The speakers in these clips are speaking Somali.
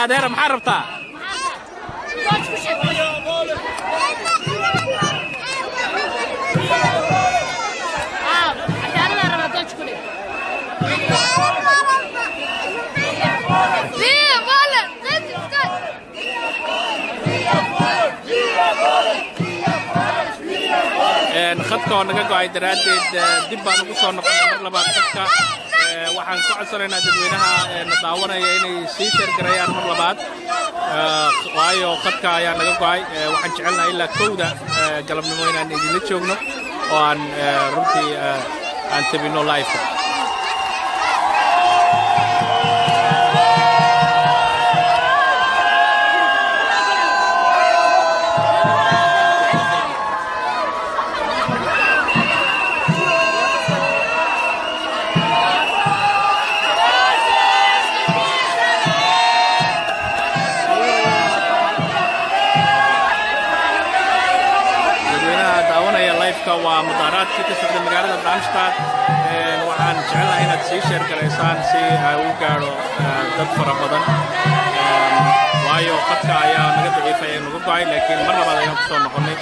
Adeer, maxaa rabtaa? Khadka oo naga go'ay daraaddeed dib baan ugu soo noqonay mar labaad khadka. Waxaan ku codsanaynaa dadweynaha na daawanaya inay sii share gareeyaan mar labaad, waayo khadka ayaa naga go'ay. Waxaan jecelnahay ilaa 1da galabnimo inaan idinla joogno oo aan runtii aan tabino live. Waa mudaaraadkii ka socday magaalada Darmstadt. Waxaan jecelnahay inaad sii share garaysaan si ay u gaadho dad fara badan, waayo khadka ayaa naga daciifay ee nagu go'ay, laakiin mar labaad ayaan ku soo noqonnay.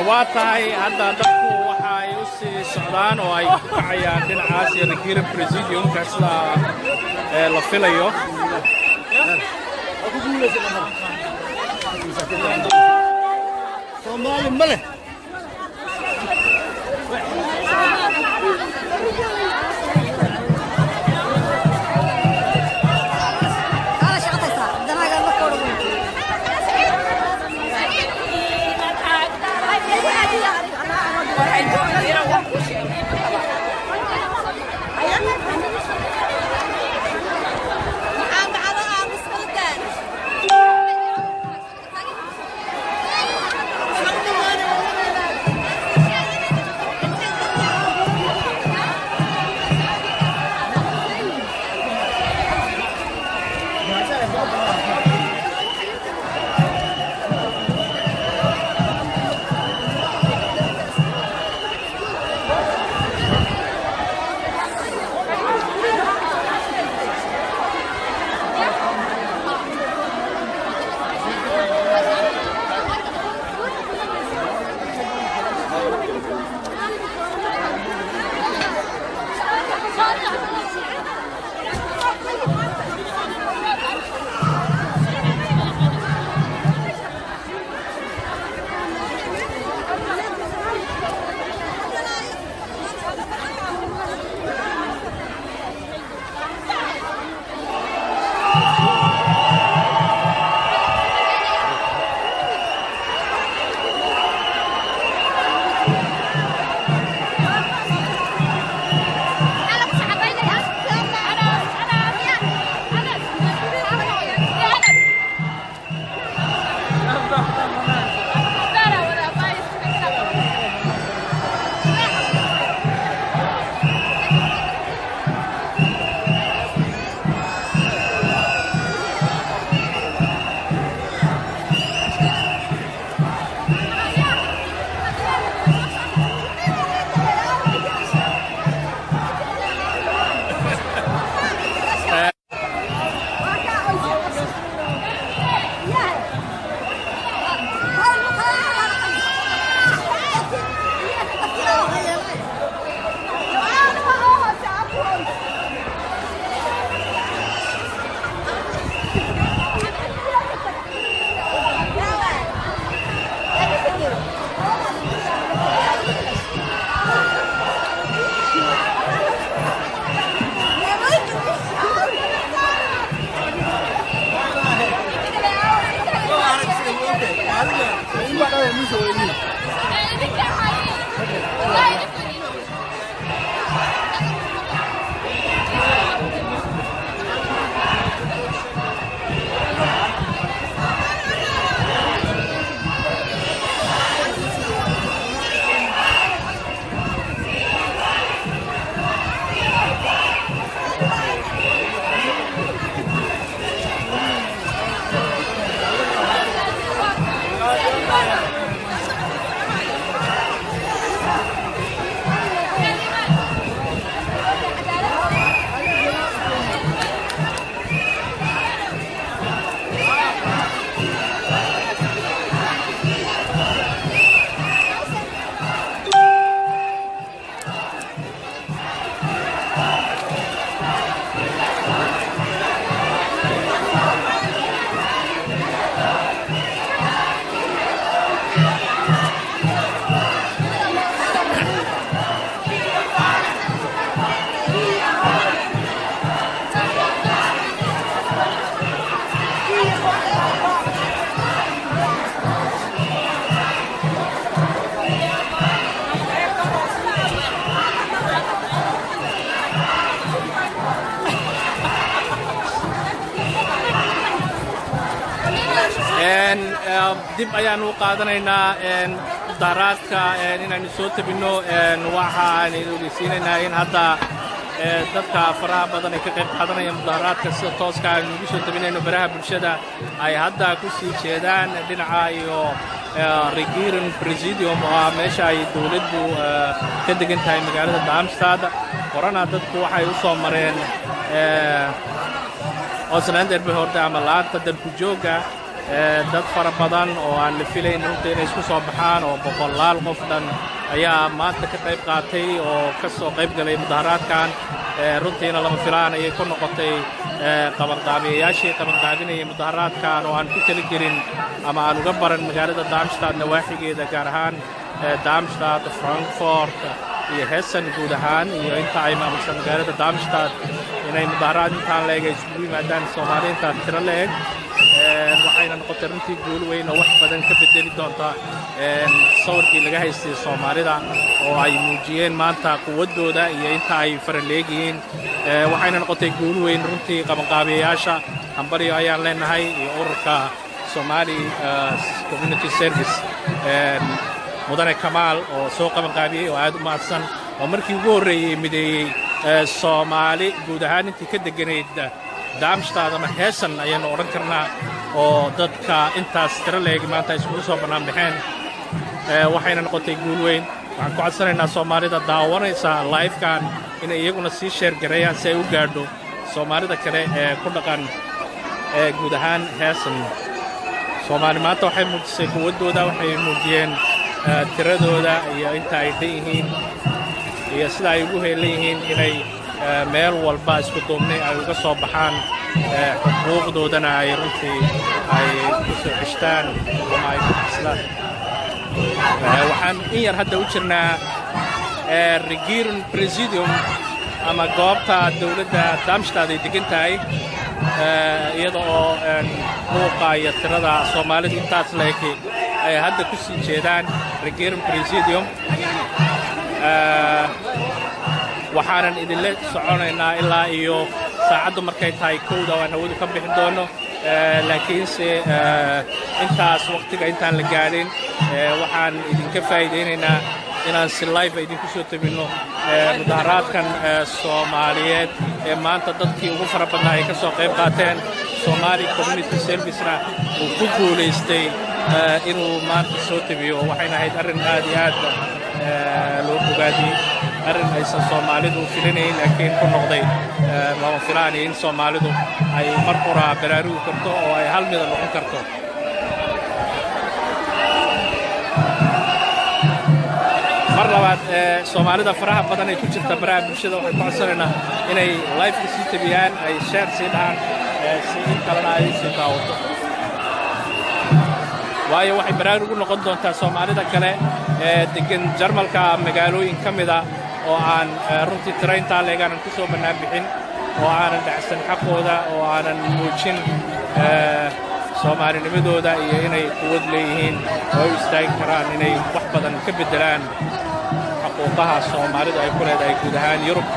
Waa tahay, hadda dadku waxa ay u sii socdaan oo ay ku kacayaan dhinacaas iyo Regierungspräsidiumka sida la filayo. Soomaali ma leh. Dib ayaanu u qaadanaynaa mudaharaadka inaynu soo tabinno. Waxaan ogeysiinaynaa in hadda dadka faraha badan ay ka qayb qaadanaya mudaharaadka, sida tooska aynu ugu soo tabinayno baraha bulshada, ay hadda ku sii jeedaan dhinaca iyo Regierungspräsidium, oo ah meesha ay dowladdu ka degan tahay magaalada Darmstadt. Horena dadku waxay u soo mareen Ausländerbehörde ama laanta dalku joogga. Dad fara badan oo aan la filayn runta inay isku soo baxaan oo boqolaal qof dhan ayaa maanta ka qayb qaatay oo ka soo qayb galay mudaharaadkan. Runtiina lama filaan ayay ku noqotay qabanqaabiyayaashii qabanqaabinayay mudaharaadkan, oo aan ku talagelin ama aan uga baran magaalada Darmstadt nawaaxigeeda, gaar ahaan Darmstadt, Frankfurt iyo Hessen guud ahaan iyo inta ay maamusha magaalada Darmstadt, inay mudaharaad intaan la eg ay isugu yimaadaan Soomaali intaan tiro la eg. Waxayna noqotay runtii guul weyn oo wax badan ka bedeli doonta sawirkii laga haystay Soomaalida, oo ay muujiyeen maanta quwaddooda iyo inta ay faraleegyihiin. Waxayna noqotay guul weyn runtii. Qabanqaabiyayaasha hambalyo ayaan leenahay iyo ururka Somali Community Service, Mudane Kamaal oo soo qabanqaabiyey oo aad u mahadsan, oo markii ugu horreeyey mideeyey Soomaali guud ahaan intii ka degganayd Darmstadt ama Hessen ayaannu odhan karnaa, oo dadka intaas tiro leeg maanta iskugu soo bannaan baxeen. Waxayna noqotay guul weyn. Waxaan ku codsanaynaa Soomaalida daawanaysa live-kan inay iyaguna sii share gareeyaan si ay u gaadho Soomaalida kale ee ku dhaqan ee guud ahaan Hessen. Soomaali maanta waxay muujisay quwaddooda, waxay muujiyeen tiradooda iyo inta ay dhan yihiin iyo sida ay ugu heelan yihiin inay meel walba isku duubnay ay uga soo baxaan, xuquuqdoodana ay runtii ay ku soo xishtaan ama ay ku xislaan. Waxaan in yar hadda u jirnaa Regierungspräsidium ama goobta dowladda Darmstadt ay degan tahay, iyada oo buuqa iyo tirada Soomaalidu intaas leeki ay hadda ku sii jeedaan Regierungspräsidium. Waxaanan idinla soconaynaa ilaa iyo saacaddu markay tahay 1da waan hawadu ka bixi doono. Laakiinse intaas waqtiga intaan la gaadhin, waxaan idinka faa'iidaynaynaa inaan si live idinku soo tabinno mudaharaadkan Soomaaliyeed ee maanta dadkii ugu fara badnaa ay ka soo qayb qaateen. Somali Community Service-na uu ku guulaystay inuu maanta soo tabiyo. Waxayna ahayd arrin aad iyo aad loo bogaadiyey, arrin aysan Soomaalidu filinayn, laakiin ku noqday lama filaanay in Soomaalidu ay mar qura baraarugi karto oo ay hal mida noqon karto. Mar labaad, Soomaalida faraha badan ay ku jirta baraha bulshada waxaan ku codsanaynaa inay live-ka sii tabiyaan, ay share sii dhahaan, si in kalena ay u sii daawato, waayo waxay baraarug u noqon doontaa Soomaalida kale ee deggan Jarmalka magaalooyin ka mida oo aan runtii tirayntaa leeg aanan ku soo bannaan bixin, oo aanan dhacsan xaqooda, oo aanan muujin Soomaalinimadooda iyo inay quwad leeyihiin oo ay u istaagi karaan inay wax badan ka beddelaan xuquuqaha Soomaalidu ay ku leedahay guud ahaan Yurub,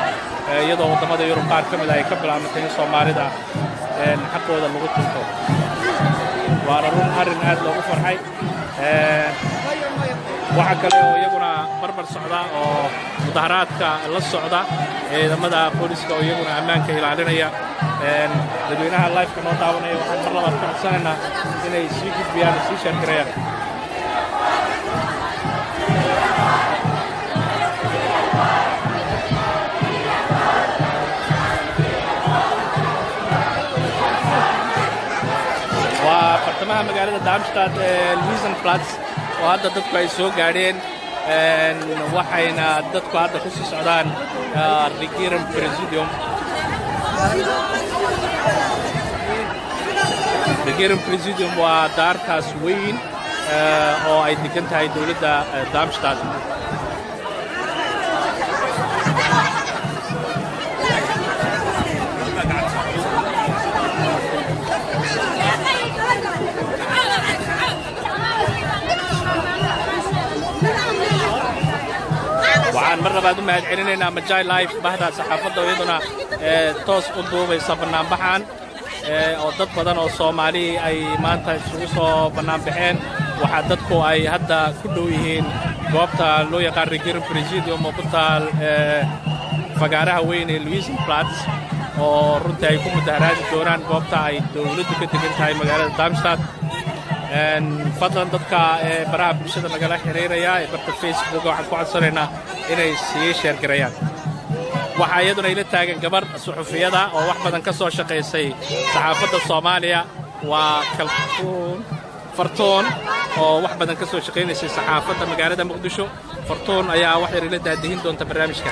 iyadoo waddamada Yurub qaar ka mida ay ka bilaabantay in Soomaalida xaqooda lagu tunto. Waana run arrin aad loogu farxay. Waxaa kale oo iyaguna barbar socda oo mudaharaadka la socda ciidamada booliska oo iyaguna ammaanka ilaalinaya. Dadweynaha live-ka noo daawanaya waxaan mar labaad ka codsanaynaa inay sii gudbiyaan oo sii share gareeyaan. Waa bartamaha magaalada Darmstadt ee Luisenplatz oo hadda dadku ay soo gaadheen, waxayna dadku hadda ku sii socdaan Regierungspräsidium. Regierungspräsidium waa daartaas weyn oo ay degan tahay dowladda Darmstadt. Waxaan mar labaad u mahad celinaynaa Majai Live, bahda saxaafadda oo iyaduna toos u duubaysa bannaanbaxan. oo dad badan oo Soomaali ay maanta isugu soo bannaan baxeen. Waxaa dadku ay hadda ku dhow yihiin goobta loo yaqaan Regierungspräsidium oo ku taal fagaaraha weyn ee Luisenplatz, oo runtii ay ku mudaharaadi doonaan goobta ay dowladdu ka degan tahay magaalada Darmstadt. Fadlan dadka baraha bulshada nagala xiriiraya ee barta Facebook, waxaan ku codsanaynaa inay sii share gareeyaan. Waxaa iyaduna ila taagan gabar suxufiyada oo wax badan ka soo shaqaysay saxaafadda Soomaaliya. Waa Kaltuun Fartuun oo wax badan ka soo shaqaynaysay saxaafadda magaalada Muqdisho. Fartuun ayaa wax yar ila daadihin doonta barnaamijka.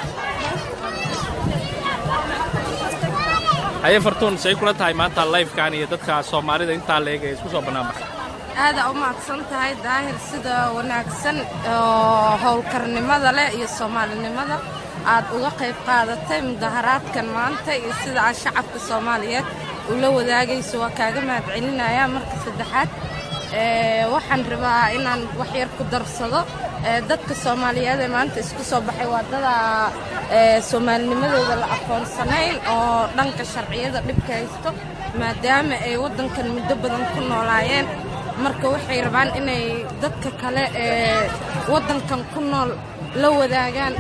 Haye Fartuun, say kula tahay maanta livekan iyo dadka Soomaalida intaa leeg ee isku soo bannaan baxay? Aada u mahadsan tahay, Daahir. Sida wanaagsan oo howlkarnimada leh iyo Soomaalinimada aad uga qayb qaadatay mudaharaadkan maanta iyo sida aad shacabka Soomaaliyeed ula wadaagayso, waa kaaga mahad celinayaa. Marka saddexaad, waxaan rabaa inaan wax yar ku darsado. Dadka Soomaaliyeed ee maanta isku soo baxay waa dada Soomaalinimadooda la aqoonsanayn oo dhanka sharciyada dhibka haysto, maadaama ay waddankan muddo badan ku noolaayeen. Marka waxay rabaan inay dadka kale ee waddankan ku nool la wadaagaan,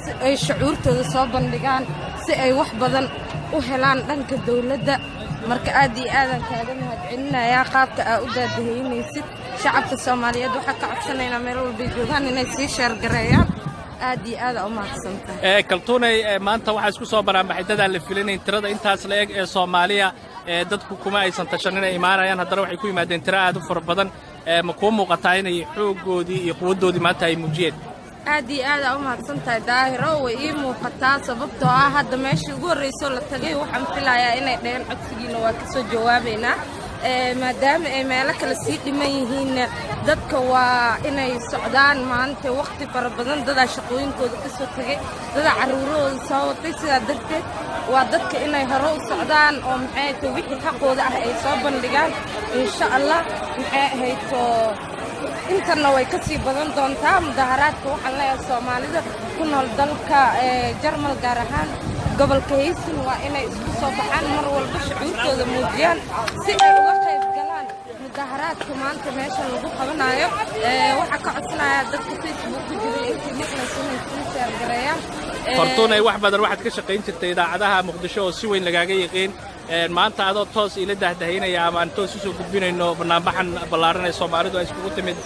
si ay shucuurtooda soo bandhigaan, si ay wax badan u helaan dhanka dawladda. Marka aad iyo aadaan kaaga mahad celinayaa qaabka aa u daadahaynaysid. Shacabka Soomaaliyeed waxaa ka codsanaynaa meel walbay joogaan inay sii share gareeyaan. Aad iyo aada u mahadsantahay. Kaltuunay, maanta waxaa isku soo banaanbaxay dadaan la filinayn. Tirada intaas la eg ee Soomaaliya dadku kuma aysan tashan inay imaanayaan, haddana waxay ku yimaadeen tiro aad u fara badan. Ma kuu muuqataa inay xooggoodii iyo quwaddoodii maanta ay muujiyeen? Aad iyo aada u mahadsan tahay, Daahiro. Way ii muuqataa, sababtoo ah hadda meeshii ugu horraysoo la tagay waxaan filayaa inay dhaheen codsigiina waa ka soo jawaabaynaa. Maadaama ay meelo kale sii dhiman yihiinna, dadka waa inay socdaan maanta wakhti fara badan. Dadaa shaqooyinkooda ka soo tegay, dadaa carruurahooda soo watay. Sidaa darteed waa dadka inay hore u socdaan oo, maxay ahayto, wixii xaqooda ah ay soo bandhigaan, insha Allah. Maxay ahayto, intanna way ka sii badan doontaa mudaharaadka. Waxaan leeyahay Soomaalida ku nool dalka Jarmal, gaar ahaan gobolka Haysin, waa inay isku soo baxaan mar walba, shucuurtooda muujiyaan, si ay uga qayb galaan mudaharaadka maanta meesha lagu qabanayo. Waxaa ka codsanayaa dadka Facebook ku jiray intii maqlayso inay sii share gareeyaan. Fartuunay, wax badan waxaad ka shaqayn jirtay idaacadaha Muqdisho oo si weyn lagaaga yiqiin. Maanta adoo toos iila dahdahaynaya ama aan toos usoo gudbinayno bannaanbaxan ballaaran ee Soomaalidu ay iskugu timid,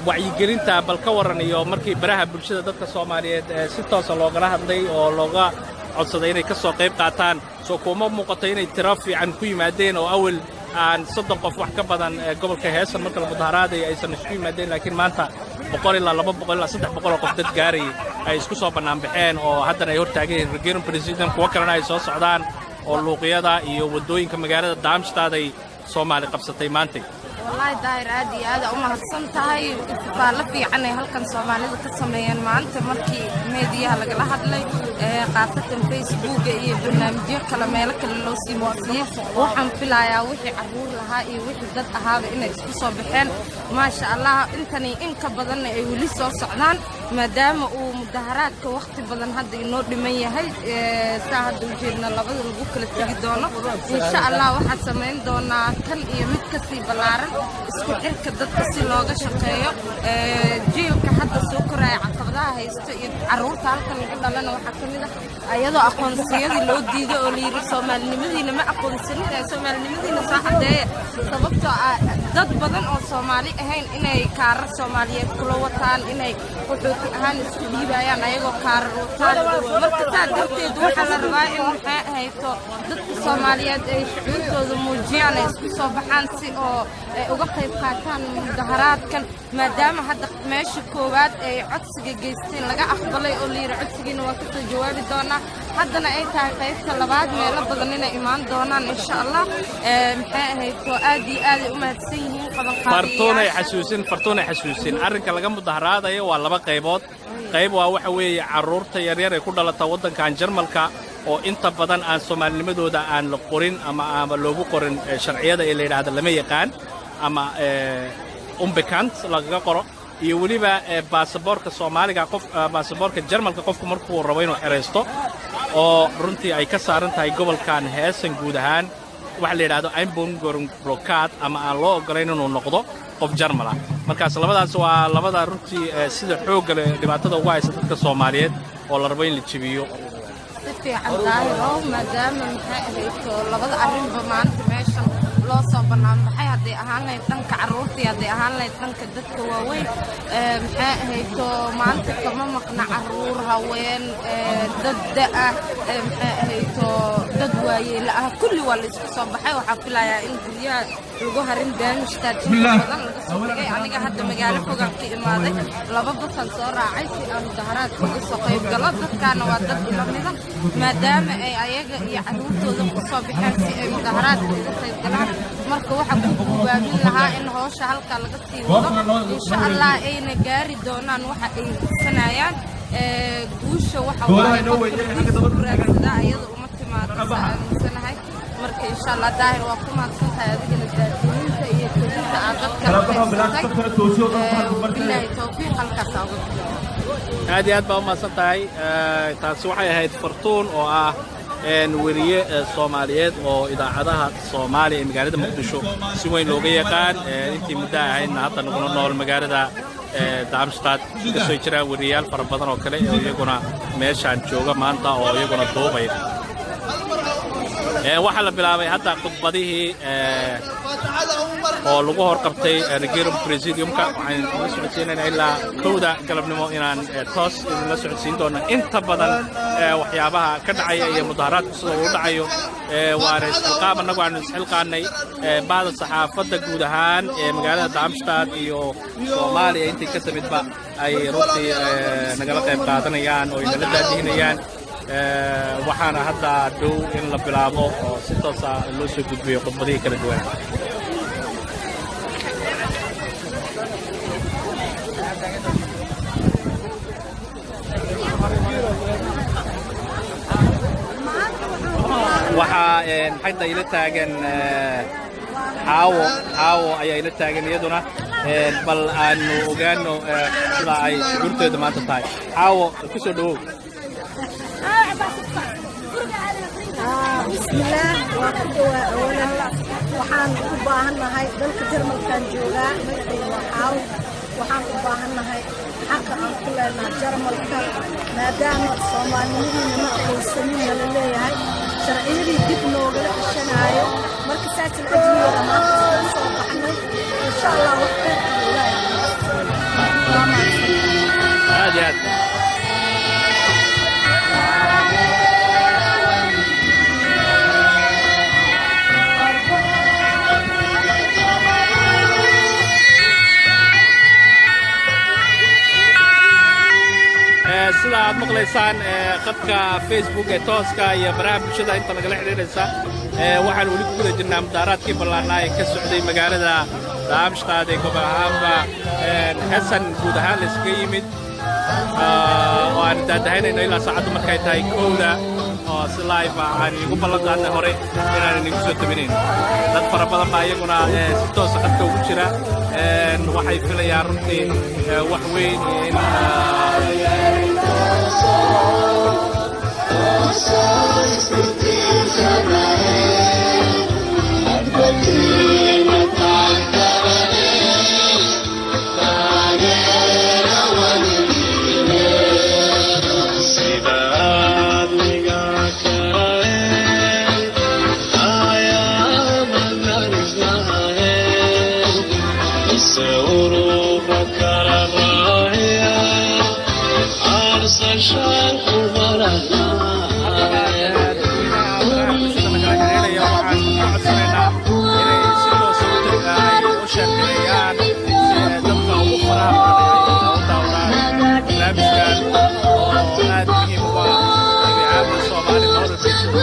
wacyigelinta bal ka warran, iyo markii baraha bulshada dadka Soomaaliyeed si toosa loogala hadlay oo looga codsaday inay ka soo qayb qaataan, soo kuuma muuqato inay tiro fiican ku yimaadeen, oo awel aan 30 qof wax ka badan gobolka Heesan marka la mudaharaadaya aysan isku yimaadeen, laakiin maanta 100 ilaa 200 ilaa 300 oo qof dad gaarayay ay isku soo bannaanbaxeen oo haddana ay hortaagan yihiin Regierungspräsidium, kuwo kalena ay soo socdaan, oo luuqyada iyo waddooyinka magaalada Darmstadt ay Soomaali qabsatay maantay? Wallaahi Daahir, aad iyo aada u mahadsan tahay. Itifaallo fiican ay halkan Soomaalida ka sameeyeen maanta markii meediyaha lagala hadlay, khaasatan Facebooka iyo barnaamijyo kale, meelo kale loo sii marsiiyey. Waxaan filayaa wixii carruur lahaa iyo wixii dad ahaaba inay isku soo baxeen, maasha Allah. Intani in ka badanna ay weli soo socdaan, maadaama uu mudaharaadka wakhti badan hadda inoo dhiman yahay. Saa hadda ujeedna labada lagu kala tegi doono, insha Allah. Waxaa samayn doonaa kan iyo mid kasii ballaaran, isku xirka dadka si looga shaqeeyo. Jiilka hadda soo koraya caqabadaha haysto iyo carruurta halkan lagu dhalana waxaa ka mid ah ayadoo aqoonsiyadii loo diiday oo layidhi Soomaalinimadiina ma aqoonsanin ee Soomaalinimadiina soo caddeeya, sababtoo ah dad badan oo Soomaali ahayn inay kaarar Soomaaliyeed kula wataan, inay qaxooti ahaan isku dhiibayaan ayagoo kaarar wataan. Marka saa darteed waxaa la rabaa in, maxay ahayto, dadka Soomaaliyeed ay shucuurtooda muujiyaan, ay isku soo baxaan si oo ay uga qayb qaataan mudaharaadkan, maadaama hadda meesha koowaad ay codsiga geysteen laga aqbalay oo layidhi codsigiina waa kasoo jawaabi doonaa, haddana ay tahay qaybta labaad, meelo badan inay imaan doonaan, insha Allah. Maxay ahayto, aad iyo aaday u mahadsan yihiin. Fartuunay xasuusin, Fartuunay xasuusin, arrinka laga mudaharaadayo waa laba qaybood. Qayb waa waxa weeye carruurta yaryar ee ku dhalata waddankan Jarmalka oo inta badan aan Soomaalinimadooda aan la qorin ama loogu qorin sharciyada ee la yidhaahda lama yaqaan ama unbekannt lagaga qoro, iyo weliba baasaboorka Soomaaliga. Qof baasaboorka Jarmalka qofku markuu rabo inuu xeraysto Oo runtii ay ka saaran tahay gobolkan Hessen guud ahaan waxa la yidhahdo Einbürgerungsblockade, ama aan loo oggolayn inuu noqdo qof Jarmal ah. Markaas labadaas waa labada runtii sida xoogga leh dhibaatada ugu haysa dadka Soomaaliyeed oo la rabo in la jebiyo. Si fiican, Daahirow. Maadaama, maxay ahayto, labada arrinba maanta meeshan loo soo bannaanbaxay, hadday ahaan lahayd dhanka carruurtii, hadday ahaan lahayd dhanka dadka waaweyn, maxay ahayto, maanta kama maqna carruur, haween, dad da'ah, maxay ahayto, dad waayeela ah, kulli waa la isku soo baxay. Waxaa filayaa in guryaha lagu harin Darmstadt inta badan laga soo dhigay. Aniga hadda magaalo fogaan ka imaaday, laba basan soo raacay si aan mudaharaadka uga soo qayb galo. Dadkaana waa dad ila mida, maadaama ay ayaga iyo carruurtooda ku soo baxeen si ay mudaharaadka uga qayb galaan. Marka waxaan ku gubaabin lahaa in howsha halkaa laga sii wado, insha Allah ayna gaari doonaan waxa ay higsanayaan. Guusha waxa waaye qofka ku raadsadaa, ayada uma timaado, sa aaminsanahay. Marka insha Allah, Daahir, waa ku mahadsan tahay adigana daadihinta iyo teginta aad dadka la qaybsatay. Bilaahi towfiiq, halkaas uga Aad iyo aad baa u mahadsan tahay. Taasi waxay ahayd Fartuun oo ah weriye Soomaaliyeed oo idaacadaha Soomaaliya ee magaalada Muqdisho si weyn looga yaqaan, intii muddo ahaydna hadda nagula nool magaalada Darmstadt. Kasoo jiraan weriyayaal fara badan oo kale oo iyaguna meeshaan jooga maanta oo iyaguna duubaya. Waxaa la bilaabay hadda khudbadihii oo lagu horqabtay Regierungspräsidiumka. Waxaan idinla socodsiinaynaa ilaa 1da galabnimo inaan toos idinla socodsiin doono inta badan waxyaabaha ka dhacaya iyo mudaharaadku sida uu dhacayo. Waana isxilqaam annagu aanu isxilqaannay, bahda saxaafadda guud ahaan ee magaalada Darmstadt iyo Soomaaliya intii ka timidba ay runtii nagala qayb qaadanayaan oo ay nala daadihinayaan. Waxaana hadda dhow in la bilaabo oo si toosa loo soo gudbiyo khudbadihii kala duwan. Waxaa xagda ila taagan Xaawo. Xaawo ayaa ila taagan iyaduna. Bal aanu ogaano sida ay shucuurteedu maanta tahay. Xaawo, ku soo dhowow. Bismillaah, waa ku dhawaa. Awalan waxaan u baahannahay dalka Jarmalkaan joogaa, magacayga waa Xaaw. Waxaan u baahannahay xaqa aan ku leenahay Jarmalka, maadaama soomaalinimadiina ma aqoonsanin nala leeyahay, sharciyadii dib noogala ceshanaayo. Marka saasal ajligeeda maanta iskugu soo baxnay. Insha Allah wax khayr ah Ilaahay waa mahadsan. Aad iyo aad. Sida aad maqlaysaan, khadka Facebook ee tooska iyo baraha bulshada inta nagala xidhiidhaysa, waxaan weli ku guda jirnaa mudaaraadkii ballaarnaa ee ka socday magaalada Darmstadt ee gobol ahaanba Hessen guud ahaan la iskaga yimid, oo aan daadahaynayno ilaa saacaddu markay tahay 1da, oo si live ah aan iigu ballan qaadnay hore inaan inigu soo tabinayno. Dad fara badan baa iyaguna si toosa khadka ugu jira. Waxay filayaan runtii wax weyn in baraha bulshada nagala xidhiidhaya waxaan ku codsanaynaa inay si toosa ay u sheergareeyaan si dadka ugu faraha badan ay u daawadaan barnaamijkan oo aad muhiim ugu ah dabiicadda Soomaali noloshiisa.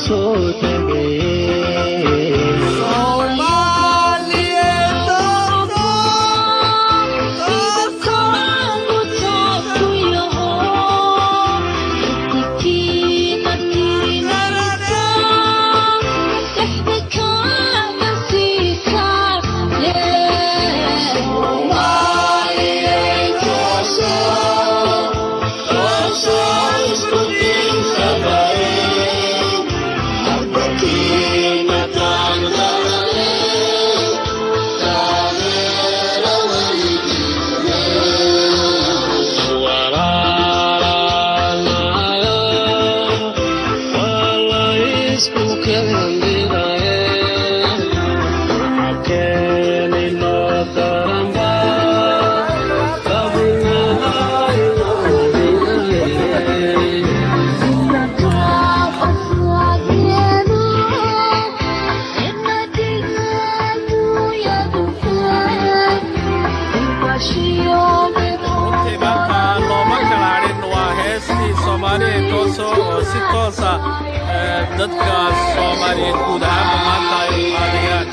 soo tegay. Runtii maanta looma kala hadhin. Waa heestii Soomaaliya tooso oo si toosa dadka Soomaaliyeed guud ahaanba maanta ay u qaadayaan.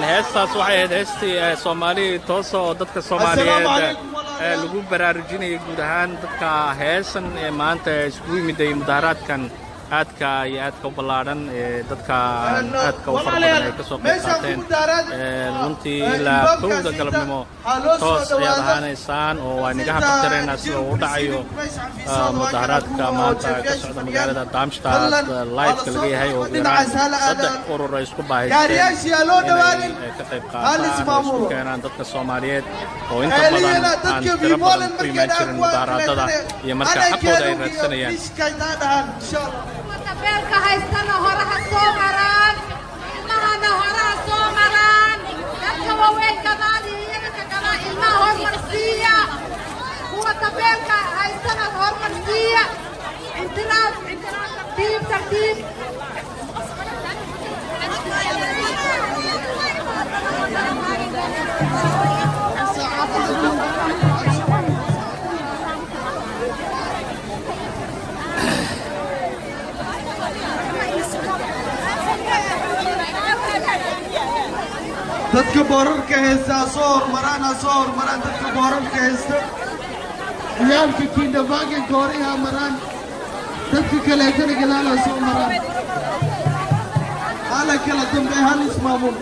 Heestaas waxay ahayd heestii Soomaali toosa oo dadka Soomaaliyeed lagu baraarujinayay, guud ahaan dadka heesan ee maanta iskugu yimiday mudaharaadkan aadka iyo aadka u ballaadhan ee dadka aadka u fara badan ay ka soo qayb qaateen. Runtii ilaa 1da galabnimo toos ayaad ahaanaysaan oo waa inaga habaqtiraynaa sida uu u dhacayo mudaharaadka maanta ka socda magaalada Darmstadt, liveka laga yahay, oo ugu yaraan saddex urur ay isku bahaysteen inay ka qayb qaataan oo isku keenaan dadka Soomaaliyeed oo inta badan aan tiro badan ku imaan jirin mudaharaadada iyo marka xaqooda ay raadsanayaan. Tabeelka haystana horaha soo maraan, ilmahana horaha soo maraan, dadka waaweyn gadaal iyo iyaga ka gadaa. Ilmaha hormarsiiya, kuwa tabeelka haystana hormarsiiya. Intiraaf, intiraaf, tartiib, tartiib. Dadka boorarka haysta ha soo hormaraan, ha soo hormaraan dadka boorarka haysta. Ciyaalka Kinderwagenka hore ha maraan, dadka kaleetana gadaal ha soo maraan. Hala kala dambe, hal ismaamul.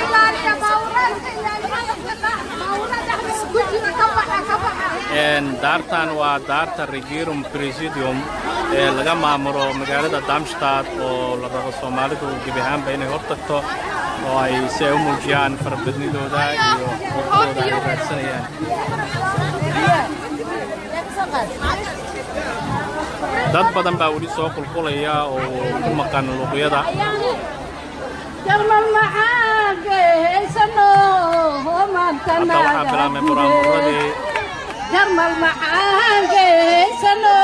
Ilaaliya baawuraadka, ilaaliya dadka baawura dhexdooda ku jira. Ka baxa, ka baxa. Daartan waa daarta Regierungspräsidium ee laga maamulo magaalada Darmstadt, oo la rabo Soomaalidu gebi ahaanba inay hor tagto oo ay si ay u muujiyaan farabadnidooda iyo xuquuqdooda ay raadsanayaan. Dad badan baa weli soo qulqulaya oo ku maqan luuqyada. Jarmal maxaan haysano? Hadda waxaa bilaabmay buraanburadii. Jarmal maxaan haysano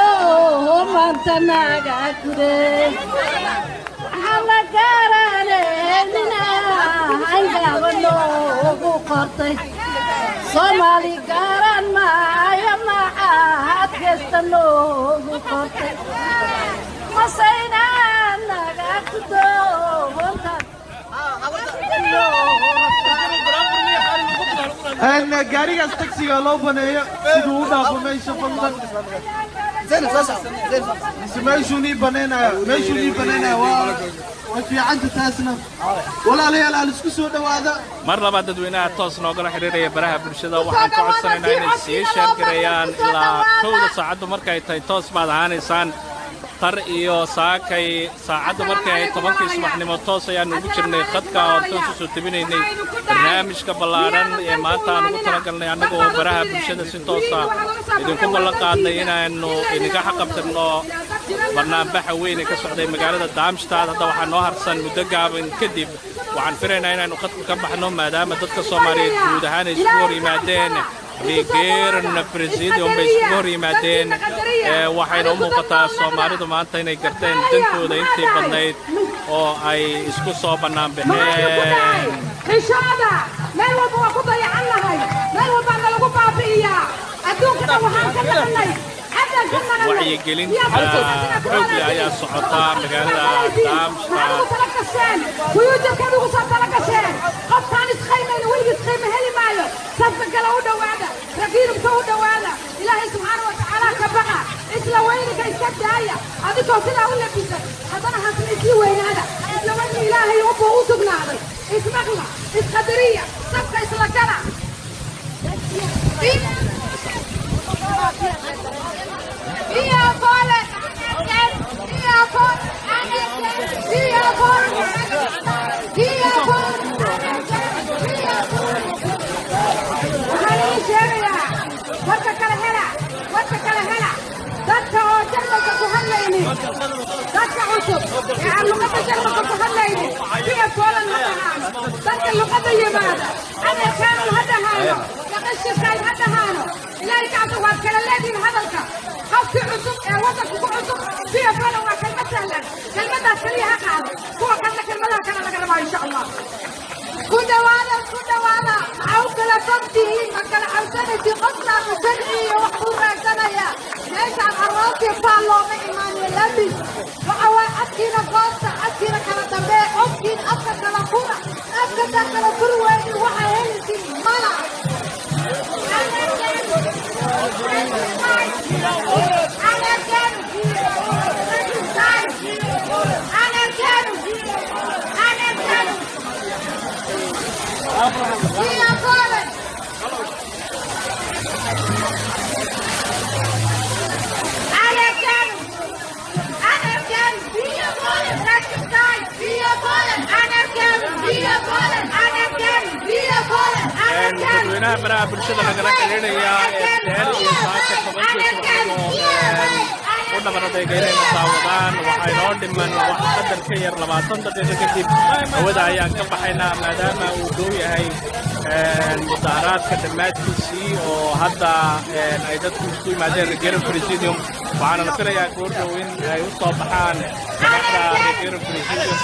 maanta naga gude? Waxaan la garaneynina hangaaba noogu qortay. Soomaali garan maayo maxaad geesta noogu qortay, masaynaa naga kudoonta. Gaarigaas taxiga loo baneeyo siduu u dhaafo meesha, fadlan. Mise meeshuu nii banaynaya, meeshuu nii banaynaya waa way fiicanta taasna. Walaalayaal, aan isku soo dhowaada. Mar labaad dadweynaha toos noogala xidhiidhaya baraha bulshada waxaan ka codsanaynaa inay sii share gareeyaan. Ilaa 1da saacaddu markay tahay toos baad ahaanaysaan. Tar iyo saakay saacaddu markay ahayd 10kii subaxnimo toos ayaan ugu jirnay khadka oo toos usoo tebinaynay barnaamijka ballaaran ee maanta aan ugu talagalnay, annaga oo baraha bulshada si toosa idinku ballan qaadnay inaannu idinka xaqabtirno barnaambaxa weyn ee ka socday magaalada Darmstadt. Hadda waxaa noo harsan muddo gaaban, kadib waxaan filaynaa inaannu khadka ka baxno, maadaama dadka Soomaaliyeed guud ahaan ay isugu hor yimaadeen. Regierungspräsidium bay isugu hor yimaadeen. Waxayna u muuqataa Soomaalidu maanta inay garteen dantooda intii badnayd oo ay isku soo bannaan baxeen. Xishooda, meel walba waa ku dayacan nahay, meel walbaa nalagu baabi'iyaa. Adduunka dhan waxaan ka naqanay caddaan ka naqanay. Wacyigelinta xoogle ayaa socotaa magaalada Maxaad Darmstadt. Ugu tala gasheen future-keed, ugu soo tala gasheen. Qofkaan isqaymayna weligii isqayma heli maayo. Safka kale u dhowaada, Regierung-ka u dhowaada. Ilaahay subxaana wa tacaala ka baqa, isla weyniga iska daaya. Adigoo sidaa u labisan haddana hasna isii weynaada. Isla weyni Ilaahay ubuu u sugnaaday. Ismaqla, isqadariya, safka isla gala. Wir wollen Wir wollen Wir wollen Wir wollen Waxaan ii sheegayaa, warka kale hela, warka kale hela. Dadka oo Jarmalka ku hadlaynin, dadka cusub ee aan luqadda Jarmalka ku hadlaynin, wir wollen ha dhahaano. Dadka luqadda yimaada, Anerkennung ha dhahaano, Gerechtigkeit ha dhahaano. Ilaahay kacabta, waad kala leedihiin hadalka. Qofkii cusub ee waddanka ku cusub, wir wollen waa kelmad sahlan, kelmaddaas kaliya ha qaado. Kuwa kalena kelmadaha kale laga rabaa, insha Allah. Ku dhawaada, ku dhawaada. Maxaa u kala fog tihiin? Ma kala cabsanaysi? Qofkaanu sharci iyo wax buu raadsanaya. Meeshaan arooskii faal looma imaaniyo labis. Waxa waay afkiina goosta, afkiina kala dambee, codkiina afka kala fura. Afka taa kala furi weyni, waxaa helaysin mala. Anerkennung! Gerechtigkeit! Anerkennung! Anerkennung! Wir wollen! Anerkennung! Anerkennung! Wir wollen Gerechtigkeit! Wir wollen Anerkennung! Wir wollen Anerkennung! Wir wollen Anerkennung! Dadweynaha baraha bulshada lagala xidhiidhaya ee deer iyo saaka 10kii subaxnimo u dhabar adayga inayna daawadaan, waxaa inoo dhiman wax qadar ka yar 20 daqiiqo, kadib hawada ayaan ka baxaynaa, maadaama uu dhow yahay mudaharaadka dhammaadkiisii oo hadda ay dadku isku yimaadeen Regierungspräsidium. Waxaana la filayaa goordhow in ay u soo baxaan madaxda Regierungspräsidium,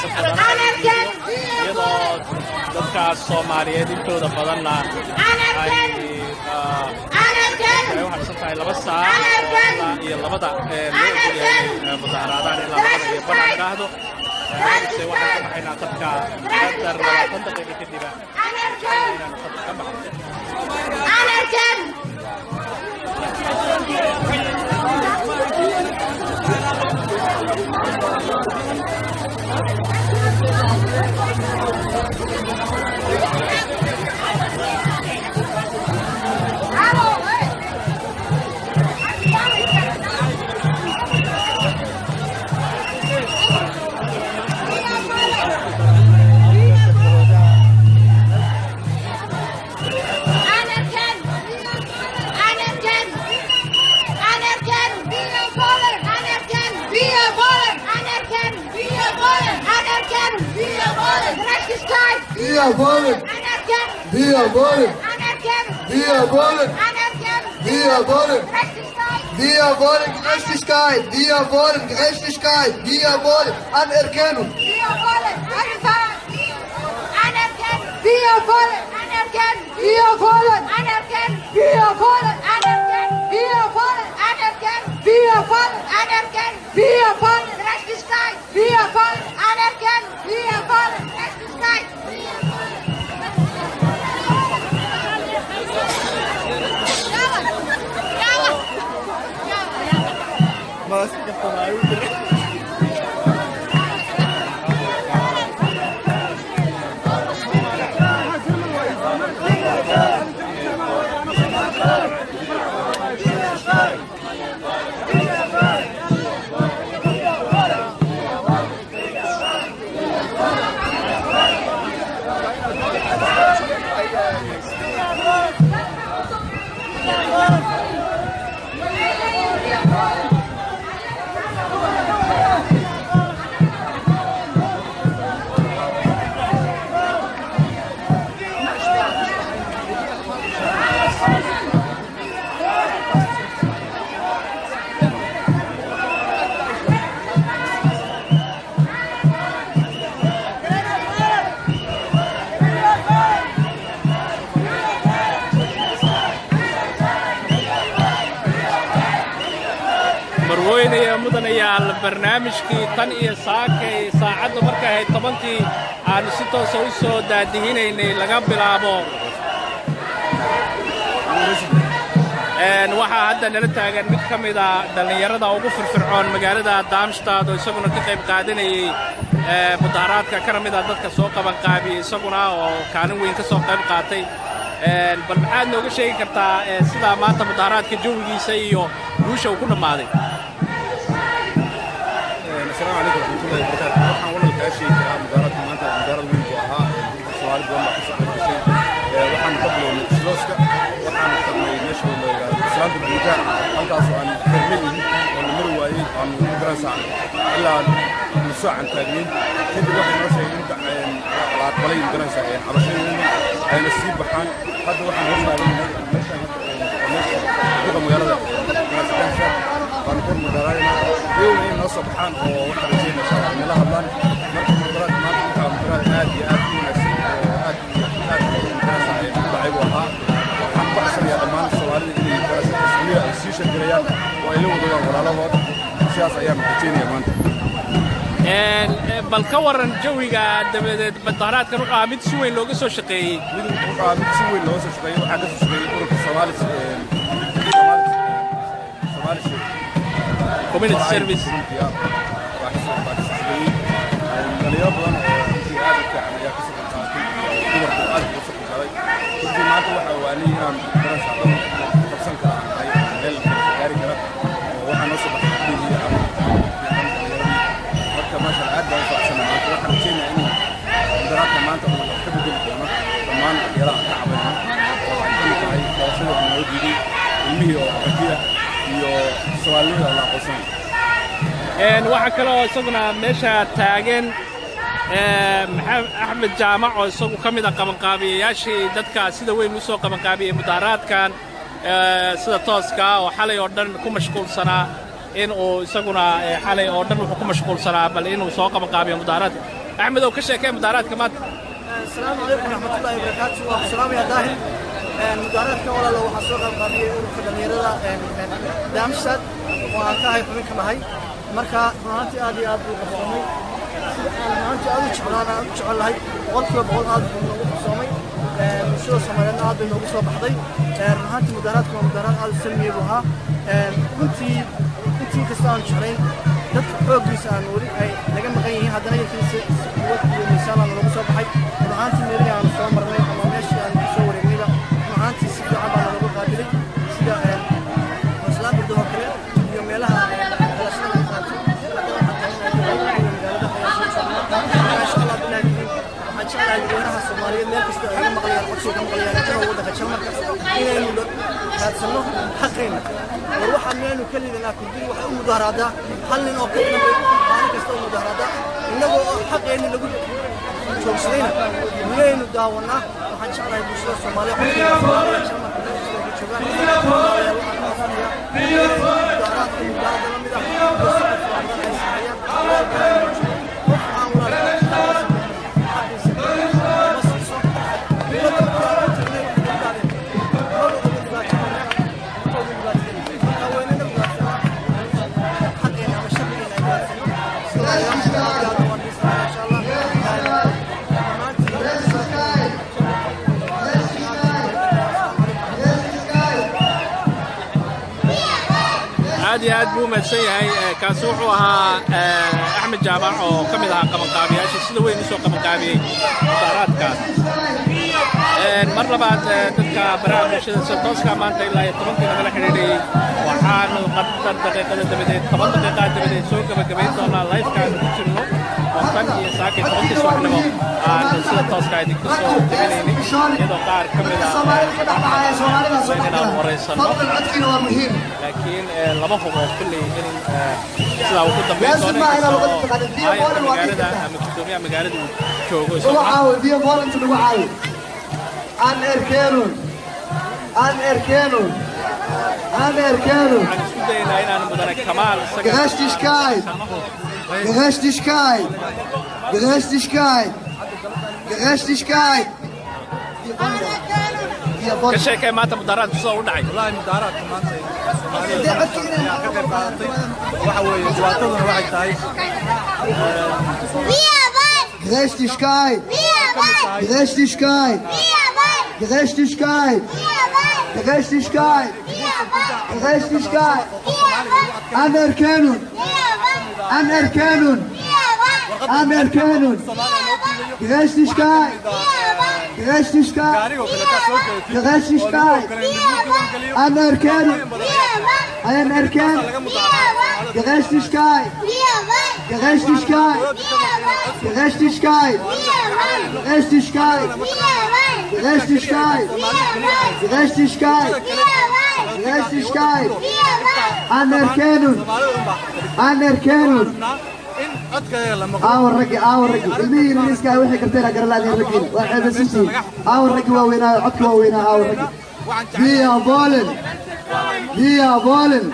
iyadoo dadkaas Soomaaliyeed intooda badanna ay u harsan tahay 2 saac oo ilaa iyo 2da loo ogolyahay inay mudaharaadaan, ilaa 2:30 aan idhaahdo. Se waxaan ka baxaynaa khadka qadar 20 daqiiqo kadiba inaan khadka ka baxno. Anerkennung! Hallo! Hey. Anerkennung! Anerkennung! Anerkennung! Wir wollen Anerkennung! Wir wollen Anerkennung! Wir wollen Anerkennung! Wir wollen Gerechtigkeit! Wir wollen Anerkennung! Wir wollen Anerkennung! Wir wollen Anerkennung! Wir wollen Gerechtigkeit! Wir wollen Gerechtigkeit! Wir wollen Gerechtigkeit! Wir wollen Anerkennung! Wir wollen Anerkennung! Anerkennung! Wir wollen Anerkennung! Wir wollen Anerkennung! Wir wollen Anerkennung! Wir wollen Anerkennung! Wir wollen Anerkennung! Wir wollen Gerechtigkeit! Wir wollen Anerkennung! Wir wollen Gerechtigkeit! Wir wollen. Yalla! Yalla! Yalla! Daawadayaal, barnaamijkii tan iyo saakay saacaddu markay ahayd 10-kii aanu si toosa u soo daadihinaynay laga bilaabo. Waxaa hadda nala taagan mid ka mida dhallinyarada ugu firfircoon magaalada Darmstadt oo isaguna ka qayb qaadanayey mudaharaadka, kana mid a dadka soo qabanqaabiyey isaguna oo kaalin weyn ka soo qayb qaatay. Bal maxaad nooga sheegi kartaa sidaa maanta mudaharaadka jawigiisa iyo guusha uu ku dhammaaday? Asalaamu calaykum waraxmatullahi wabarakaatu. Waxaan walal kaa sheegi karaa mudaharaadka maanta mudaharad weyn buu ahaa. Dadka Soomaali badan baa kasoo qayb gashay. Waxaanu ka bilownay Schlosska, waxaanu tagnay meesha la yidhaahdo Islaanta Buuga, halkaasoo aan xirnay oo la mari waayey, aanu ugu garan saacan ilaa nus saacan taagnayn. Kadib waxay noo sheegeen in la aqbalay magaranaysaa cabashadooda ayna sii baxaan. Hadda waxaan hor taaganahay meeshaan hadda waa meesha duqa magaalada Darmstadt baanu kor mudaharaadayna, iyaguna inay noo soo baxaan oo waxaan rajeynaa insha Allah inala hadlaan. Marka mudaharaadka maanta wuxuu mudaharaad aad iyo aad u wanaagsan oo aad iyo aad magaranaysaa u dhacay buu ahaa. Waxaan ku codsanayaa dhammaan Soomaalida inay magaranaysaa tasmiya ay sii share gareeyaan oo ay la wadaagaan walaalahood. Sidaas ayaan rajeynaya maanta. Bal ka waran jawiga dabadeed? Mudaharaadkan wuxuu ahaa mid si weyn looga soo shaqeeyey. Mid wuxuu ahaa mid si weyn looga soo shaqeeyey. Waxaa ka soo shaqeeyey ururka Somali Community Service. Baa ka soo shaqeeyey. Dhalinyaro badan oo runtii aad u fiican ayaa ka soo qayb qaatay, dumarku aad uga soo qayb qaaday. Runtii maanta waxaa ogaanay inaan garanaysaa dad qabsan kara aan nahay, meel gaari kara, oo waxaa noo soo baxay gabdhihii, carruurtii fiican, dhalinyaradii. Marka maasha Allah, aad baan u faraxsanay maanta. Waxaan rajeynayaa inuu mudaharaadka maanta uu wax ka bedeli doono dhammaan waxyaalaha aan ka cabayno, oo ay ka mid tahay dhalashadii oo noo diiday, ilmihii oo qaxootiya, iyo Soomaalinimada oo la aqoonsanayo. Waxaa kale oo isaguna meesha taagan Maxamed Axmed Jaamac oo isagu ka mid a qabanqaabiyayaashii dadka sida weyn u soo qabanqaabiyey mudaharaadkan sida tooska, oo xalay oo dhan ku mashquulsanaa in uu isaguna xalay oo dhan wuxuu ku mashquulsanaa bal inuu soo qabanqaabiyo mudaharaadka. Axmed oo ka sheekee mudaharaadka maanta. Asalaamu calaykum waraxmatullahi wabarakaatu. Waa ku salaamaya, Daahir. Mudaharaadka walaalo waxaa soo qabanqaabiyey ururka dhallinyarada Darmstadt oo aan ka ahay xubin ka nahay. Marka run ahaantii aad iyo aad buu qabsoomay sida aan run ahaantii aad u jeclaan, aan u jecel lahay 100% aad buu noogu qabsoomay. Bulshada Soomaaliyeedna aad bay noogu soo baxday. Run ahaantii mudaharaadka waa mudaharaad aad u salmiye buu ahaa. Runtii intii kasta aan jeclayn dadka xooggiisa aan weli ay naga maqan yihiin, haddana yarkiisa si quwad iyo miisaan aan noogu soo baxay. Run ahaantii meelihii aanu soo marnay ama meeshii aan ku soo wareegnayba, run ahaantii si fiican baa naloogu qaabilay, sida Islaam oo kale iyo meelaha dhalashada laga qaato. Haddana waxaan taaganahay magaalada ayaa soo joognaa. Marka insha Allah billahi kariim, waxaan jeclahay dadweynaha Soomaaliyeed meel kasta ay ga maqlayaan, codsiga ka maqlayaan jiro waddanka Jarmalka, inaynu raadsanno xaqeenna. War waxaa meenu ka lidanaa Kurdida waxay u mudaharaadaa, hal nin oo ka xiran bay maalin kasta u mudaharaadaa. Innagoo oo xaqeenni lagu joogsadayna miyaynu daawannaa? Waxaan jeclahay bulshada Soomaaliyeed, codsiga Soomaaliya Jarmalka meel kasta ay ka joogaan, walaalayaal, waxaan ka codsanayaa mudaharaadka mudaharada la mid ah iyo socod fara badan ay sameeyaan. Qof aan walaal xaqiisa ma siiso dowladda. Markaan u tagnay waxay nagu dhahdeen maba oga dhibaatada, ma oga dhibaatada. Marka waynana raadsanaa xaqeena ama sharcigeena ay raadsano. Sida aad waan dhisanaa insha Allah dhammaantiin. Aad iyo aad buu u mahadsan yahay. Kaasi wuxuu ahaa Axmed Jaamac oo ka mid ahaa qabanqaabiyaasha sida weyn u soo qabanqaabiyey mudaharaadkaas. Mar labaad, dadka baraha bulshada sida tooska maanta ilaa iyo 10-kii nagala xidhiidhayey, waxaanu qadar daqiiqada dabadeed, 10 daqiiqaa dabadeed soo gebagabayn doonaa liveka aanu ku jirno, oo tan iyo saakay 10-kii subaxnimo aanu sida tooska idinka soo tabinaynay, iyadoo qaar ka mid ah inaan waraysano, laakiin lama hubo kulley in sidaa uu ku dambayn doono, inkastoo maayarka magaalada ama guddoomiyaha magaalada uu joogo isaguna. Anerkennung. Anerkennung. Anerkennung. Waxaan isku dayaynaa inaan mudane Kamaal isaga Gerechtigkeit. Gerechtigkeit. Gerechtigkeit. Gerechtigkeit. Ka sheekay maanta mudaharaadku soo u dhacay. Wallaahi mudaharaadka maanta Soomaalida ayaa ka qayb qaadatay. Waxa weeye dhibaataduna waxay tahay Gerechtigkeit! Gerechtigkeit! Gerechtigkeit! Gerechtigkeit! Gerechtigkeit! Anerkennung! Anerkennung! Anerkennung! Gerechtigkeit! Gerechtigkeit! Gerechtigkeit! Anerkennung! Anerkennung! Gerechtigkeit! Gerechtigkeit! Gerechtigkeit! Gerechtigkeit! Gerechtigkeit! Gerechtigkeit! Gerechtigkeit! Anerkennung! Anerkennung! Aawa raggi, aawa raggi, ilmihii ingiriiska ah waxay karteen garalaadeen raggiina waa ceebasintiin. Aawa raggi waaweynaa, codka waaweynaa, aawa raggi. Wir wollen! Wir wollen!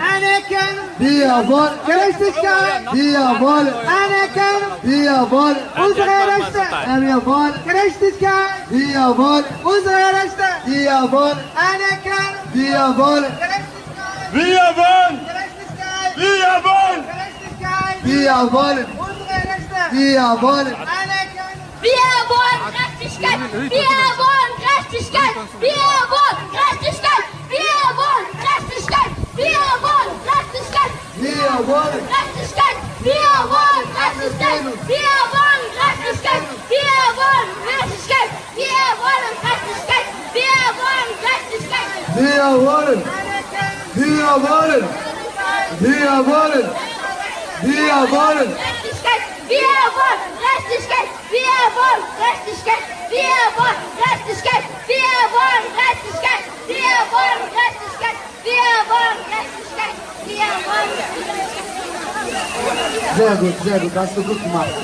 Wir wollen! Gerechtigkeit! Wir wollen! Anerkennung! Wir wollen! Unsere Rechte! Wir wollen! Gerechtigkeit! Wir wollen! Unsere Rechte! Wir wollen! Anerkennung! Wir wollen! Gerechtigkeit! Wir wollen! Gerechtigkeit! Wir wollen! Gerechtigkeit! Wir wollen! Unsere Rechte! Wir wollen! Anerkennung! Wir wollen Gerechtigkeit! Wir wollen Gerechtigkeit! Wir wollen Gerechtigkeit! Wir wollen Gerechtigkeit! Wir wollen Gerechtigkeit! Wir wollen Gerechtigkeit! Wir wollen Gerechtigkeit! Wir wollen Gerechtigkeit! Wir wollen Gerechtigkeit! Wir wollen Gerechtigkeit! Wir wollen Gerechtigkeit! Wir wollen! Wir wollen! Wir wollen! Wir wollen! Gerechtigkeit! Wir wollen Gerechtigkeit! Wir wollen Gerechtigkeit! Wir wollen Gerechtigkeit! Wir wollen Gerechtigkeit! Wir wollen Gerechtigkeit! Wir wollen Gerechtigkeit! Wir wollen Gerechtigkeit! Sehr gut, sehr gut, hast du gut gemacht.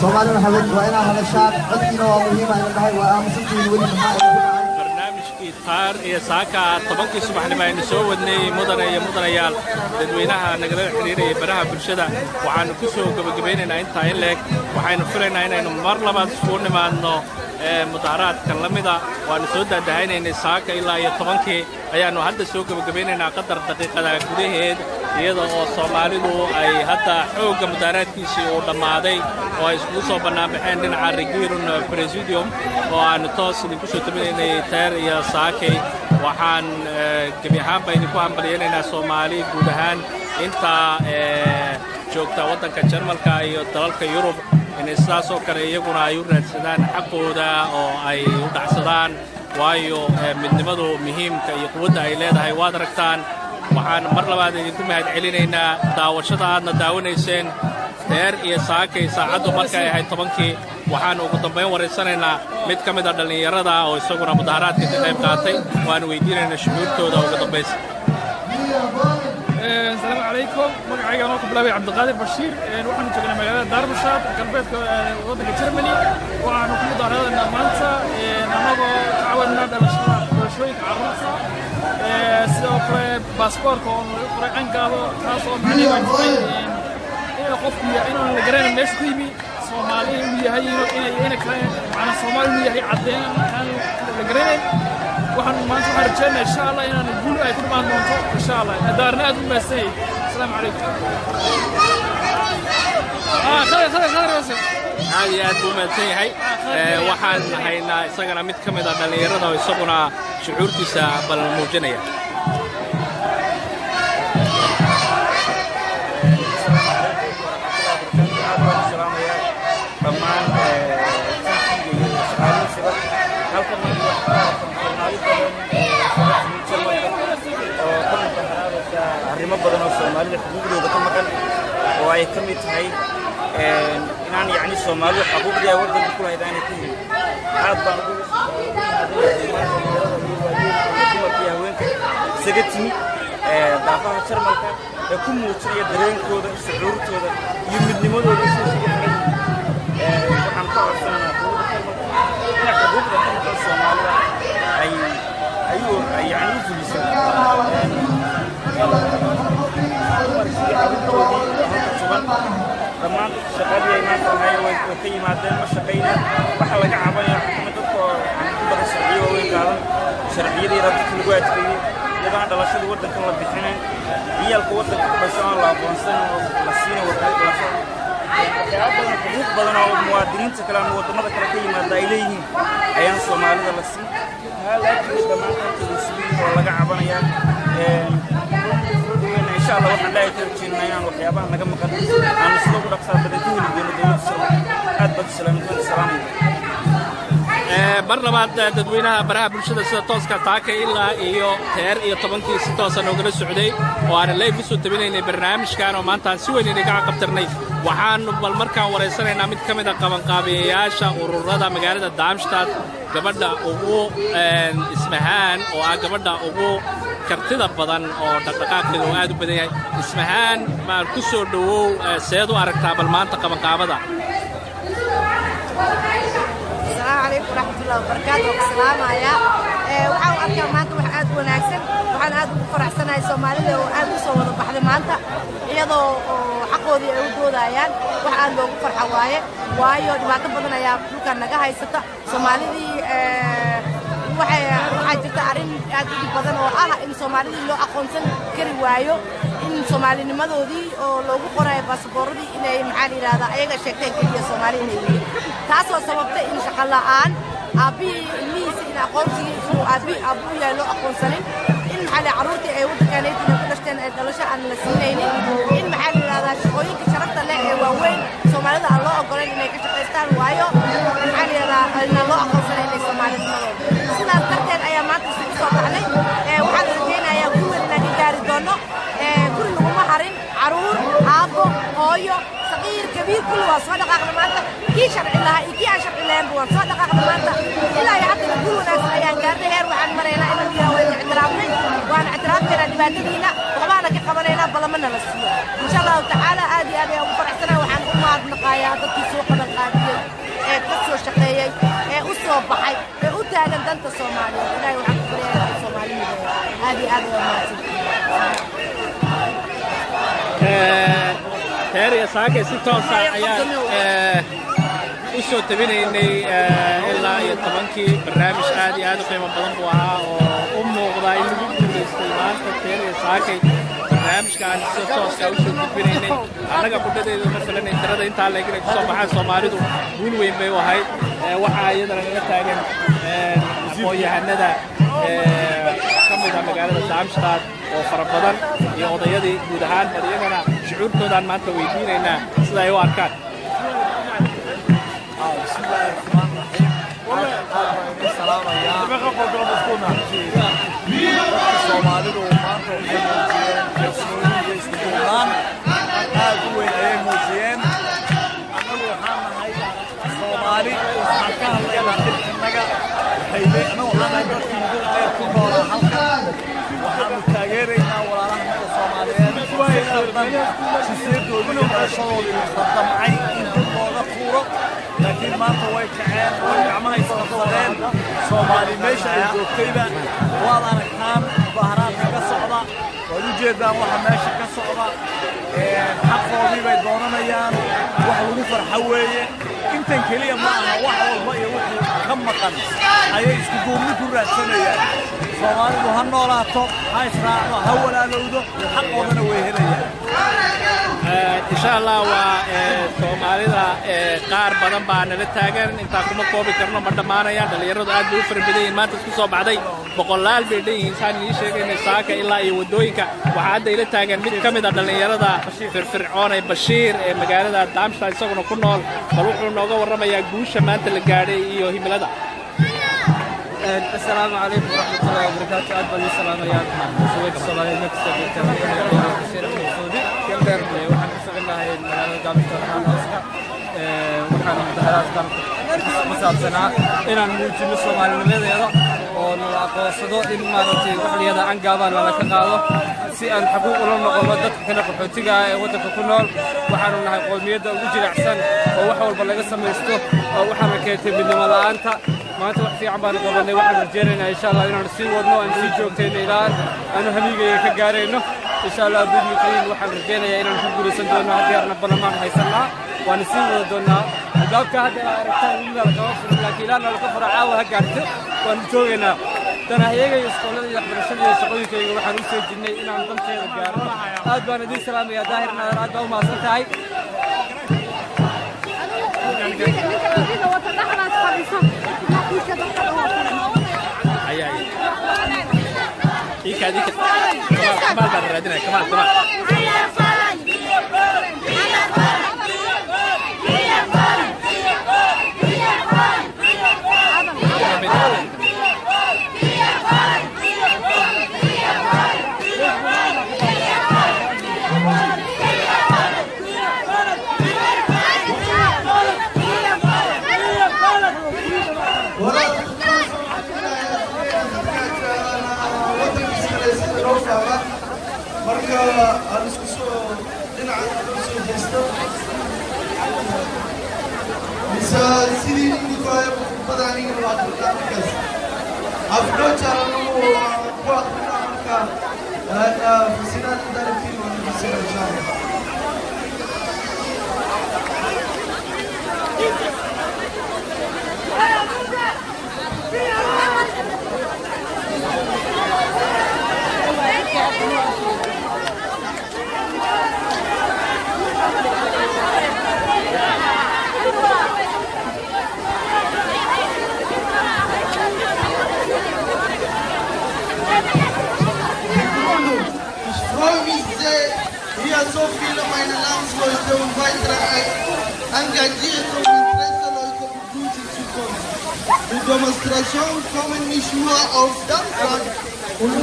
Soomaalida waa inaa hadashaan, codkiina waa muhiim aynu dhahay, waa aamusantihiin weli, maxaa idinku dhacay? Barnaamijkii Taar iyo saaka 10-kii subaxnimo aynu soo wadnay, mudane iyo mudanayaal, dadweynaha nagala xidhiiraya baraha bulshada, waxaannu ku soo gebagabaynaynaa intaa in leeg. Waxaynu filaynaa inaynu mar labaad iskugu nimaadno mudaharaadkan la mida. Waannu soo daadahaynaynay saaka ilaa iyo 10-kii, ayaannu hadda soo gebagabaynaynaa qadar daqiiqada gudaheed, iyada oo Soomaalidu ay hadda xoogga mudaharaadkiisii uu dhammaaday oo ay iskugu soo bannaanbaxeen dhinaca Regierungspräsidium oo aannu toos idinku soo tabinaynay Teer iyo saakay. Waxaan gebi ahaanba idinku hambalyaynaynaa Soomaali guud ahaan intaa joogta waddanka Jarmalka iyo dalalka Yurub inay sidaas oo kale iyaguna ay u raadsadaan xaqooda oo ay u dhacsadaan, waayo midnimadu muhiimka iyo quwadda ay leedahay waad aragtaan. Waxaan mar labaad idinku mahad celinaynaa daawashada aadna daawanayseen Teer iyo saakay saacaddu markay ahayd 10-kii. Waxaan ugu dambayn waraysanaynaa mid ka mid a dhallinyarada oo isaguna mudaharaadka ka qayb qaatay, waanu weydiinaynaa shucuurtooda ugu dambaysa. Asalaamu calaykum, magacayga anoo ku bilaabay Cabdiqaadir Bashiir. Waxaanu joognaa magaalada Darmstadt, galbeedka waddanka Germany. Waxaanu ku mudaharaadanaa maanta annagoo ka caawinaa dhalashada, dhalashooyinka carruurta, sidoo kale baasboorka oo laga qoray Angaabo, taas oo macnaheedu ay tahay in qofku inaan la garanayn meesha ku yimi, Soomaali inuu yahay, inay kale macnaa Soomaali inuu yahay caddeyn aan la garanayn. Waxaan maanta waxaan rajeynayaa insha Allah inaan guul ay ku dhamaan doonto insha Allah. Daarna aad u mahadsanyahay. Asalaamu calaykum. Khadar, khadar, khadar bas. Aad iyo aad buu mahadsan yahay. Waxaan haynaa isagana mid ka mid a dhallinyarada oo isaguna shucuurtiisa bal muujinaya. Dhammaan TV-ga iyo shaqaalihiisaba, halkan maanta waxaa ka aragtan Soomaali badan oo ka mudaharaadaysa arrimo badan oo Soomaalida xuquuqdooda ka maqan, oo ay ka mid tahay inaan yacni Soomaalidu xuquuqdii ay waddanka ku lahayd aanay ka helin. Aad baan ugu dhalinyarada iyo waayeelka iyo dumarka iyo haweenka isaga timi daafaha Jarmalka ee ku muujinaya dareenkooda, shucuurtooda iyo midnimadooda sida isugu xiran yihiin. Waxaan ka codsanaynaa dowladda Jarmalka inay xuquuqda ka maqan Soomaalida ay ay ay yacni u fuliso. Dumarkii carruurtoodii halka sugan dhammaan. Shaqadii ay maanta lahaayeen way ka yimaadeen, ma shaqaynaan. Waxaa laga cabanaya xukuma dadka oo ku badan sharciyo waaweyn qaadan, sharciyadii dadka lagu adkeeyey, iyadoo aan dhalashadii waddankan la bixinayn, ciyaalka waddanka ku dhasho aan la aqoonsan oo la siinin warqad dhalasho, waxyaabo badan, xuquuq badan oo muwaadiniinta kale ama waddamada kale ka yimaada ay leeyihiin ayaan Soomaalida la siin. Taa laakiin dhammaan halka isugu yimid oo laga cabanayaa. Insha Allah waxaan ilaahay ka rajeynaa inaan waxyaabaha naga maqan aanu sida ugu dhaqsaa badan ku heli doono dowladda Soomaaliya. Aad baad u salaamantiin, salaamaya. Mar labaad dadweynaha baraha bulshada sida tooska taaka ilaa iyo teer iyo tobankii si toosa noogala socday oo aan live usoo tabinaynay barnaamijkan oo maanta aan si weyn inaga caqabtirnay, waxaannu bal markaan waraysanaynaa mid ka mid a qabanqaabiyayaasha ururada magaalada Darmstadt, gabadha ugu Ismahaan oo ah gabadha ugu kartida badan oo dhaqdhaqaaqeeda oo aad u badan yahay. Ismahaan, maan ku soo dhowow, seed u aragtaa bal maanta qabanqaabada? Asalaamu calaykum waraxmatullahi wabarakaatu. Waan ku salaamayaa. Waxaan u arkaa maanta wax aad u wanaagsan. Waxaan aad ugu faraxsanahay Soomaalida oo aad u soo wada baxday maanta, iyadoo oo xaqoodii ay u doodayaan. Wax aad loogu farxa waaye, waayo dhibaato badan ayaa dhulkan naga haysata Soomaalidii. Waxaa jirta arrin aad u dhib badan oo ah in Soomaalidii loo aqoonsan kari waayo in Soomaalinimadoodii oo loogu qorayo baasaboorradii inay, maxaa la yidhahdaa, ayaga sheegteen keliya Soomaali inay yihiin, taasoo sababtay in shaqo la'aan, aabbihii ilmihiisa in aqoonsigii inuu aabbi aabbu u yahay loo aqoonsanin, in maxaa la carruurtii ay waddankaanayt inay ku dhashteen ee dhalasho aan la siinaynin, in maxaa la yidhahdaa shaqooyinka sharafta leh ee waaweyn Soomaalida aan loo ogolayn inay ka shaqaystaan, waayo maxaa la yidhahdaa inaan loo aqoonsanin inay Soomaalinimadooda. Sidaas darteed ayaa maanta isugu soo baxnay. Waxaan rajaynayaa guul weyn inaan ka gaari doono. Guri laguma harin, caruur, aabbo, hooyo, saqiir, kabiir, kulli waa soo dhaqaaqna maanta. Kii sharci lahaa iyo kii aan sharci lahaynba waan soo dhaqaaqna maanta. Ilaa iyo haddana guul wanaagsan ayaan gaarnay. Heer waxaan maraynaa inaan yidhaha waan ictiraafnay, waan ictiraafkaynaa dhibaatadiina, waxbaana ka qabanaynaa, ballamana la siiyo insha Allahu tacaala. Aad iyo aad ayaan ugu faraxsanahay. Waxaan u mahadnaqayaa dadkii soo qaban qaabiyey ee ka soo shaqeeyey ee u soo baxay ee u taagan danta Soomaaliyeed. Ilaahay waxaan ku baryayaa in Soomaali mideeyo. Aad iyo aad ayaa mahadsantihiin. Teer iyo saake si toosa ayaan u soo tabinaynay ilaa iyo tobankii. Barnaamij aad iyo aad u qiimo badan buu ahaa oo u muuqda in lagu guulaystay maanta teer iyo saakay barnaamijka aan sida tooska u soo gudbinaynay. Annaga qudhadeedu ma filanayn tirada intaa leeg inay kusoo baxaan Soomaalidu. Guul weyn bay u ahayd. Waxaa iyadana nala taagan aqoon-yahanada ka mid ah magaalada Darmstadt oo fara badan iyo odayadii guud ahaan. Bal iyagana shucuurtoodaan maanta weydiinaynaa sida ay u arkaan. بسم الله الرحمن الرحيم. Aad baan idin salaamayaa. Dadka Soomaalidu maanta waxay muujiyeen kalsooni iyo isku duubnaan aad u weyn ayay muujiyeen. Annagu waxaan nahay Soomaali, waxaan ka hadlaynaa dhibkanaga. Waxay annagu waxaan nahay dadkii muddada dheer ku noolaa halkan. Waxaanu taageeraynaa walaalahanaga Soomaaliyeed si khaldan jinsiyadoodii iyo dhalashadoodii la damcay in dib looga tuuro, laakiin maanta way kaceen, way gacmaha isqabsadeen. Soomaali meesha ay joogtayba waad aragtaan mudaharaadka ka socda, waad u jeedaan waxa meesha ka socda. Xaqoodii bay doonanayaan, wax lagu farxo weeye. Intan keliya ma aha, wax walba iyo wixii ka maqan ayay isku duubni ku raadsanayaan. Soomaalidu ha noolaato, ha israacdo, ha walaalowdo, xaqoodana way helayaan. Insha Allah waa Soomaalida qaar badan baa nala taagan, intaa kuma koobi karno, ma dhammaanayaan. Dhallinyaradu aad bay u fara badan yihiin maanta isku soo baxday, boqolaal bay dhan yihiin saan idiin sheegaynay saaka ilaa iyo waddooyinka. Waxaa hadda ila taagan mid ka mid a dhallinyarada firfircoon ee Bashiir ee magaalada Darmstadt isaguna ku nool. Bal wuxuu nooga warramayaa guusha maanta la gaadhay iyo himilada. Asalaamu calaykum waraxmatullahi wabarakaatu. Aad baan idin salaamayaa suweyda Soomaaliyeed meel kasta joogtaan. Bashiir Axmed Saudi. Waxaan ku sugannahay magaalada Darmstadt Hauska. Waxaana mudaharaadkan ku saabsanaa inaan muujino Soomaalinimadeeda oo nala aqoonsado, in maaragtay wax layada angaabaan nala ka qaado si aan xaquuq ula noqono dadka kale qaxootiga ah ee waddanka ku nool. Waxaanu nahay qowmiyadda ugu jilicsan oo wax walba laga samaysto, oo waxaana keentay midnimo la'aanta. Maanta wax fiican baanu qabanay. Waxaan rajeynaynaa, insha Allah, inaanu sii wadno, aan sii joogtayno ilaa aanu hamigayga ka gaarayno, insha Allah bidni kariim. Waxaan rajeynayaa inaanu ku guulaysan doono. Haddeerna ballamaan haysanaa, waana sii wada doonaa. Albaabka hadda aad aragtaan weliba lakama furin, laakiin ilaa nalaka furo caawa ha gaarto waanu joogaynaa. Danahayaga iyo iskoolada iyo waxbarashada iyo shaqooyinkayga waxaan u soo jirnay inaan danteeda gaarno. Aad baan idiin salaamayaa. Daahir Naadar, aad baa u mahadsan tahay. Ninka wata dhexdaas fadhiso. Ay ay ika ika Kamaal, Kamaal baan raadinaya. Kamaal, Kamaal. Marka aan isku soo dhinaca loo soo jeesto mise sidii idinku khudbada anigana waa aqrinaa markaas auf Deutsch anagu ku aqrinaa. Marka fasiraad intaan aragtiin waan fasira, insha Allah. Ich freue mich sehr, hier so viele meiner Landsleute und weitere engagierte und Interesseleute begrüßen zu können. Die Demonstrationen kommen nicht nur aus Darmstadt und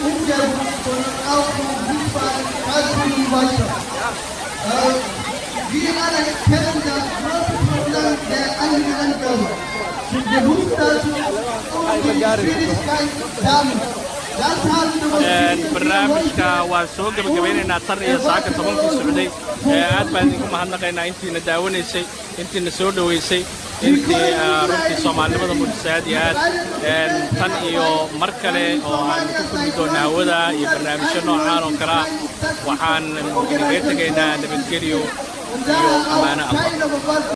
Umgebung, sondern auch von Wiesbaden, Karlsruhe und weiter. Wir alle kennen das große Problem der eigenen Angabe, sind Geburtsdatum und die Schwierigkeit damit. Barnaamijka waan soo gebagabaynaynaa. Tan iyo saaka 10-kii socday, aad baan idinku mahadnaqaynaa intiina daawanaysay, intiina soo dhoweysay, intii runtii soomaalinimada muujisay aad iyo aad. Tan iyo mar kale oo aan ku kulmi doonno hawada iyo barnaamijyo noocaan oo kale ah, waxaan idinkaga tegaynaa nabadgelyo iyo ammaano Allah.